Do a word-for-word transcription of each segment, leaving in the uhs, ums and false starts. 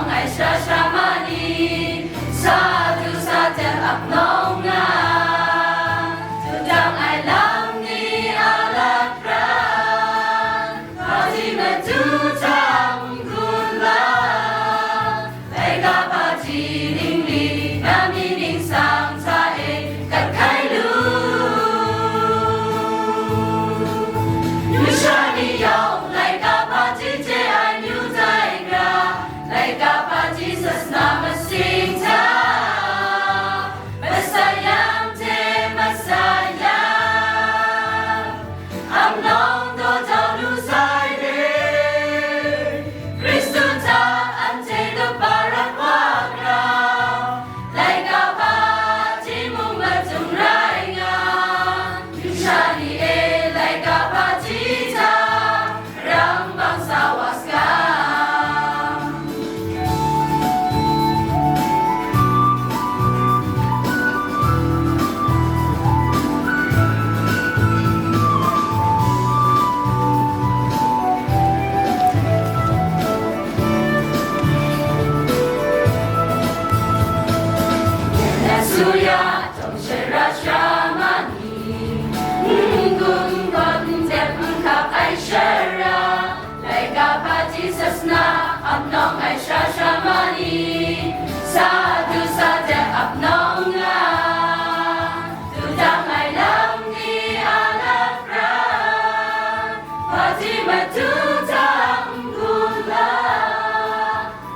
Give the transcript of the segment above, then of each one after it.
Ai sara sara ma ni, sa du sa tep ap nawng nga, tutang ai lam ni a lat pran, hpaji madu hta n-gun la, laika hpaji ningli na mi ningsang hta e kat hkai lu. Yu sha ni yawng laika hpaji chye ai myu tai gra, laika hpaji sasana masing hta, masayang hte masayang, amnawng daw jau lu sai de. Hkristu hta anhte kaba rat wa gra, laika hpaji mung madung rai nga, yu sha ni e laika hpaji hta, rang bang sa wa saga. Suya tawng shara sara ma ni, n-gun n-gawn n-dep n-hkap ai shara, laika hpaji sasana ap nawng ai sara sara ma ni, sa du sa tep ap nawng nga, tutang ai lam ni a lat pran, hpaji madu hta n-gun la,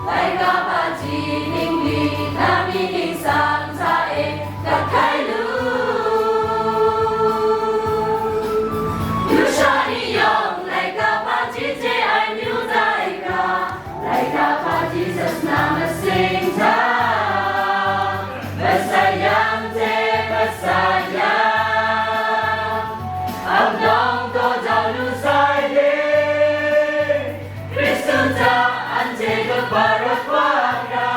laika hpaji ningli na mi ningsang hta e kat hkai lu. Yu sha ni yawng laika hpaji chye ai myu tai gra, laika hpaji sasana masing hta, masayang hte masayang, amnawng daw jau lu sai de. Hkristu hta anhte kaba rawt wa gra,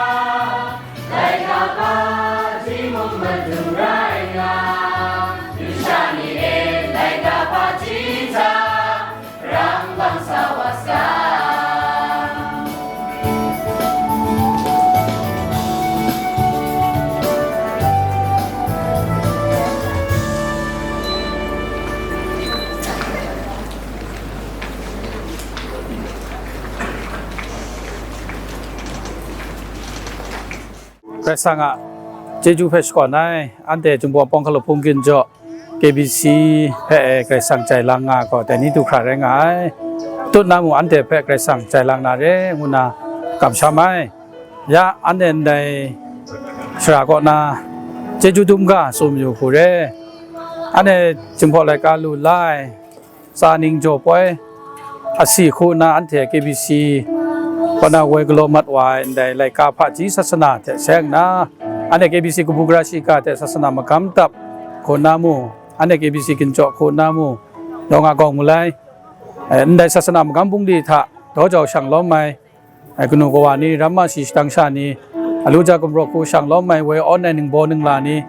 laika hpaji mung madung rai nga, yu sha ni e laika hpaji hta, rang bang sa wa saga. Karai Kasang a chyeju hpe shakawn ai, anhte Jinghpaw Pawng Hkalup Hpung Ginjaw, K B C hpe Karai Kasang jai lang nga gaw, dai ni du hkra rai nga ai. Tut na mung anhte hpe Karai Kasang jai lang na re, ngu nna kamsham ai. Ya, anhte ndai sara kaw na chyeju dum ga tsun yu hku re. Anhte Jinghpaw laika lu la ai, tsa ning jaw poi, asi hku nna anhte K B C kaw na woi galaw mat wa ai ndai laika hpaji sasana hte seng nna, anhte K B C kabu gara shiga hte sasana magam dap hku nna mu, anhte K B C ginjaw hku nna mu, yawng a gawng malai, eh, ndai sasana magam bungli hta daw jau shang lawm ai, eh, kanu kawa ni, ramma shi shadang sha ni, alu ja gumrawk hku shang lawm ai woi awn ai ningbaw ningla ni,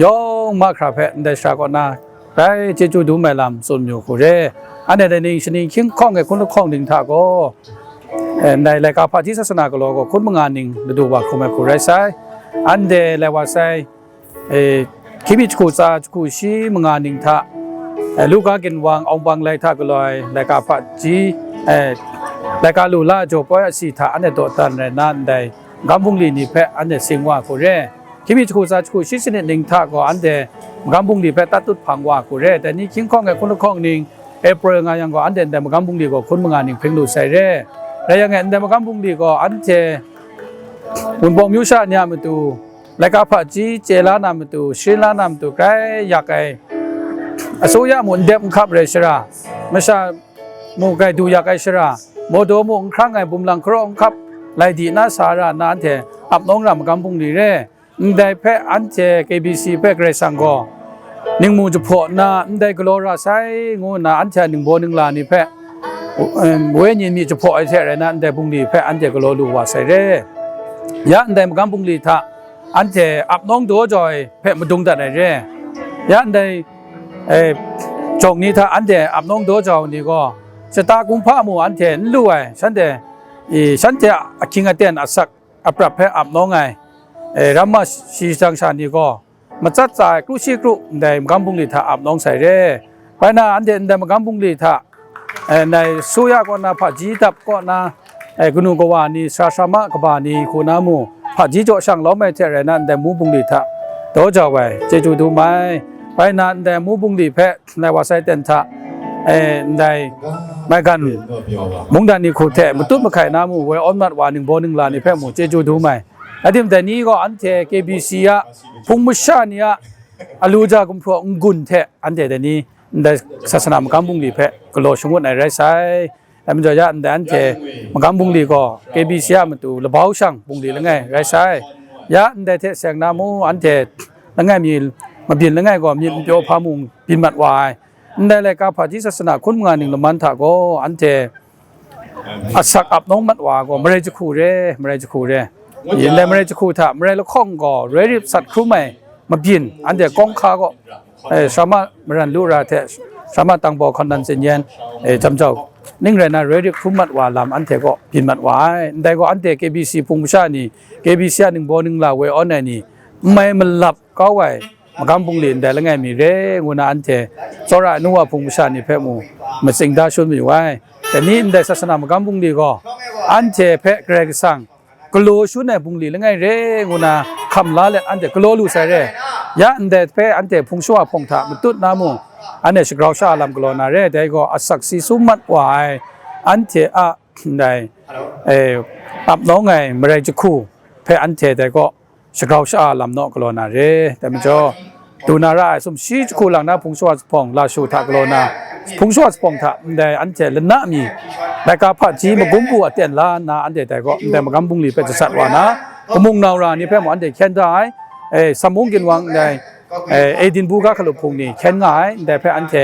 yawng mahkra hpe ndai sara kaw na grai chyeju dum ai lam tsun yu hku re. Anhte dai ning shaning hkying hkawng e hkun lahkawng ning hta gaw, eh, ndai laika hpaji sasana galaw gaw hkun manga ning ladu wa hkrum ai hku rai sai. Anhte lai wa sai, e, hkying mi jahku tsa jahku shi manga ning hta, e, Luka ginwang awng bang lai hta galaw ai laika hpaji, e, laika lu la jaw poi asi hta anhte dawdan rai nna ndai magam bungli ni hpe anhte sing wa hku re. Hkying mi jahku tsa jahku shi sanit ning hta gaw anhte magam bungli hpe tat tut hpang wa hku re. Dai ni hkying hkawng e hkun lahkawng ning April nga yang gaw anhte ndai magam bungli gaw hkun manga ning hpring lu sai re. Rai yang e ndai magam bungli gaw anhte Wunpawng myu sha ni a matu, laika hpaji chye la na matu, sharin la na matu, grai yak ai, asuya mu ndep nhkap rai shara, masha mu grai du yak ai shara, mawdaw mu nhkrang ai bumlang hkaraw nhkap lai di na sa ra nna anhte ap nawng ra magam bungli re. Ndai hpe anhte K B C hpe Karai Kasang gaw ningmu jahpaw nna ndai galaw ra sai, ngu nna anhte a ningbaw ningla ni hpe, em, wenyi mi jahpaw ai hte rai nna, ndai bungli hpe anhte galaw lu wa sai re. Ya ndai magam bungli hta anhte ap nawng daw jau ai hpe madung dat ai re. Ya ndai, e, jawng ni hta anhte ap nawng daw jau ni gaw, shata kumhpa mu anhte n lu ai, shanhte, e, shanhte a ahkying aten asak, aprap hpe ap nawng ai, e, ramma shi jang sha ni gaw, matsat tsa ai kru shi kru ndai magam bungli hta ap nawng sai re. Bai na, anhte ndai magam bungli hta, e, ndai su ya kaw na, hpaji dap kaw na, e, kanu kawa ni, sara sarama kaba ni hku na mu, hpaji jaw shang lawm ai hte rai na, ndai mu bungli hta daw jau ai, chyeju dum ai. Bai na, ndai mu bungli hpe, ndai wa sai ten hta, e, ndai maigan mungdan ni hku hte matut mahkai na mu, woi awn mat wa ningbaw ningla ni hpe mu, chyeju dum ai. Adim dai ni gaw anhte K B C a hpung masha ni a alu ja gumhpraw n-gun hte anhte dai ni ndai sasana magam bungli hpe galaw shangun ai rai sai. Dai majaw, ya ndai anhte magam bungli gaw K B C a matu labau shang bungli langai rai sai. Ya ndai hte seng na mu, anhte langai mi mabyin langai gaw myit n pyaw hpa mung byin mat wa ai. Ndai laika hpaji sasana hkun manga ning laman hta gaw anhte asak ap nawng mat wa gaw marai jahku re, marai jahku re. Yin dai marai jahku hta marai lahkawng gaw roi rip sat hkrum ai mabyin, anhte kawng hka gaw, e, sara ma maran lu ra hte, sara ma tangbaw hkawn nan tsin yen, e, jam jau ning rai na, roi rip hkrum mat wa lam anhte gaw byin mat wa ai. Ndai gaw anhte K B C hpung masha ni, K B C a ningbaw ningla woi awn ai ni, n mai malap kau ai magam bungli ndai langai mi re ngu na anhte tsawra ai nu wa hpung masha ni hpe mu matsing da shangun mayu ai. Dai ni ndai sasana magam bungli gaw anhte hpe Karai Kasang galaw shangun ai bungli langai re ngu na hkam la let anhte galaw lu sai re. Ya ndai hpe anhte hpung shawa hpawng hta matut na mu, anhte shagrau sha-a lam galaw na re. Dai gaw asak si sum mat wa ai anhte a ndai, e, ap nawng ai marai jahku hpe anhte dai gaw shagrau sha-a lam naw galaw na re. Dai majaw, du na ra ai sumshi jahku lang na hpung shawa zuphpawng lashu hta galaw na, hpung shawa zuphpawng hta ndai anhte lana mi, laika hpaji magum bu aten la nna anhte dai gaw ndai magam bungli hpe jasat wa na, kamung nau ra ni hpe mu anhte hkyen da ai, e, samung ginwang ndai, e, Edinburgh hkalup hpung ni hkyen nga ai, ndai hpe anhte,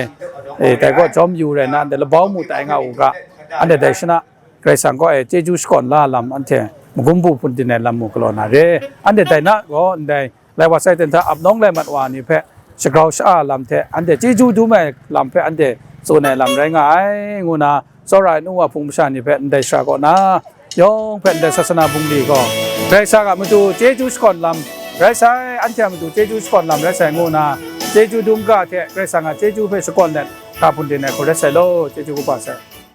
e, dai gaw jawm yu rai na, ndai labau mu tai nga u ga, anhte dai shana, Karai Kasang kaw e chyeju shakawn la lam anhte magum bu hpun din ai lam mu galaw na re. Anhte dai na gaw ndai lai wa sai ten hta ap nawng lai mat wa ni hpe shagrau sha-a lam hte anhte chyeju dum ai lam hpe anhte tsun ai lam rai nga ai, ngu na tsawra ai nu wa hpung masha ni hpe ndai shara kaw na yawng hpe ndai sasana bungli gaw Karai Kasang a matu chyeju shakawn lam rai sai, anhte a matu chyeju shakawn lam rai sai, ngu na chyeju dum ga hte Karai Kasang a chyeju hpe shakawn let, ga hpun din ai hku rai sai law, chyeju kaba sai.